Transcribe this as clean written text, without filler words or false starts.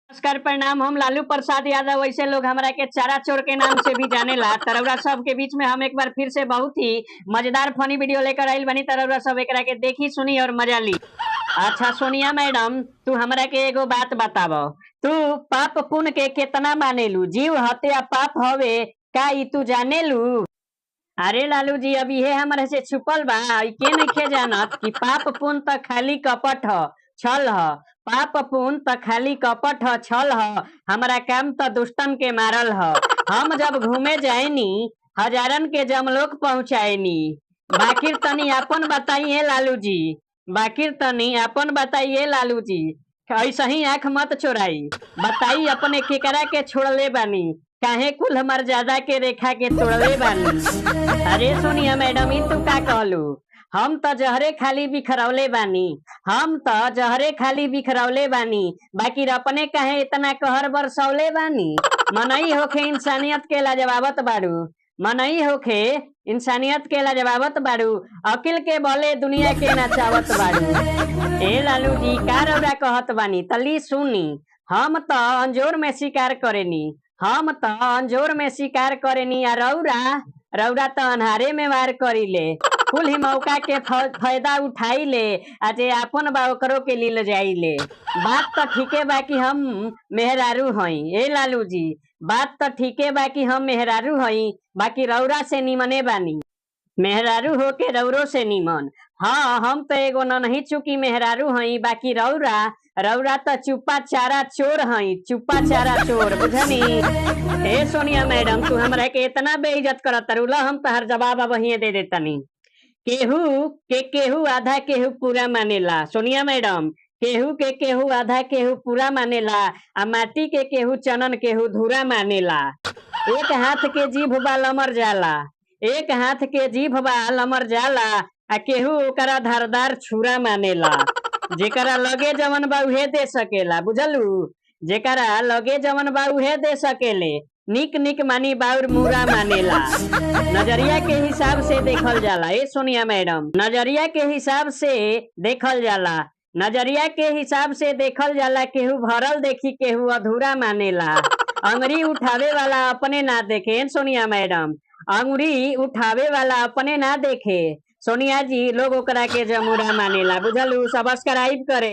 नमस्कार प्रणाम। हम लालू प्रसाद यादव, वैसे लोग हमरा के चारा चोर के नाम से भी जानेला। तरौरा सब के बीच में हम एक बार फिर से बहुत ही मजेदार फनी वीडियो लेकर आइल बनी। तरौरा सब एकरा के देखी सुनी और मजा ली। अच्छा सोनिया मैडम, तू हमरा के एगो बात बताव, तू पाप पुण्य के केतना मानेलू? जीव हत्या पाप हवे का ई तू जानेलू? अरे लालू जी, अब इहे हमरा से छुपल बा, ई के नइखे जानत कि पाप पुण्य त खाली कपट ह, छल ह। पाप पुण्य त खाली कपट ह, छल ह। हमरा काम त दुष्टन के मारल ह। हम जब घूमे जाएनी हजारन के जमलोक पहुंचाएनी। बाकिर तनी अपन बताइए लालू जी, बाकिर तनी अपन बताइए लालू जी, ऐसे ही आंख मत चोराई। बताई अपने केकरा के छोड़ले बानी, काहे कुल मर्यादा के रेखा के तोड़ले बानी? अरे सोनिया मैडम, ई तू का कहलू? हम त जहरे खाली बिखरौले बानी, हम त जहरे खाली बिखरौले बानी, बाकी अपने काहे इतना कहर बरसौले बानी? मनई होखे इंसानियत के लाजवाबत बाड़ू, मनई होखे इंसानियत के लाजवाबत बाड़ू, अकिल के बले दुनिया के नचावत बाड़ू। ए लालू जी, का रौरा कहत बानी? तली सुनी, हम त अंजोर में शिकार करेनी, हम त अंजोर में शिकार करेनी, आ रौरा रौरा त अन्हारे में वार करीले। कुल ही मौका के फायदा उठाई ले, आ जे आपन बा ओकरो के लील जाइले। बात त ठीके बा कि हम मेहरारू हई। ए लालू जी, बात त ठीके बा कि हम मेहरारू हई, बाकी रौरा से निमने बानी। मेहरारू होके रौरो से निमन। हाँ, हम त एगो ननही चुकी मेहरारू हई, बाकी रौरा रौरा त चुप्पा चारा चोर हई, चुप्पा चारा चोर, बुझनी? ए सोनिया मैडम, तू हमरा के इतना बेइज्जत करत तारू, ल हम तहर जवाब अब हिये दे देतनी। केहू के केहू आधा केहू पूरा मानेला। सोनिया मैडम, केहू के केहू आधा केहू पूरा मानेला, आ माटी के केहू चनन केहू धूरा मानेला। एक हाथ के जीभ बा लमर जाला, एक हाथ के जीभ बा लमर जाला, आ केहू ओकरा धारदार छुरा मानेला। जेकरा लगे जवन बा उहे दे सकेला, बुझलू? जेकरा लगे जवन बा उहे दे सकेले, निक निक मानी बाउर मुरा मानेला। नजरिया के हिसाब से देखल जाला। ए सोनिया मैडम, नजरिया के हिसाब से देखल जाला, नजरिया के हिसाब से देखल जाला, केहू भरल देखी केहू अधूरा मानेला। अंगुरी उठावे वाला अपने ना देखे। ए सोनिया मैडम, अंगुरी उठावे वाला अपने ना देखे। सोनिया जी, लोग ओकरा के जमुरा मानेला, बुझलू? सब्सक्राइब करे।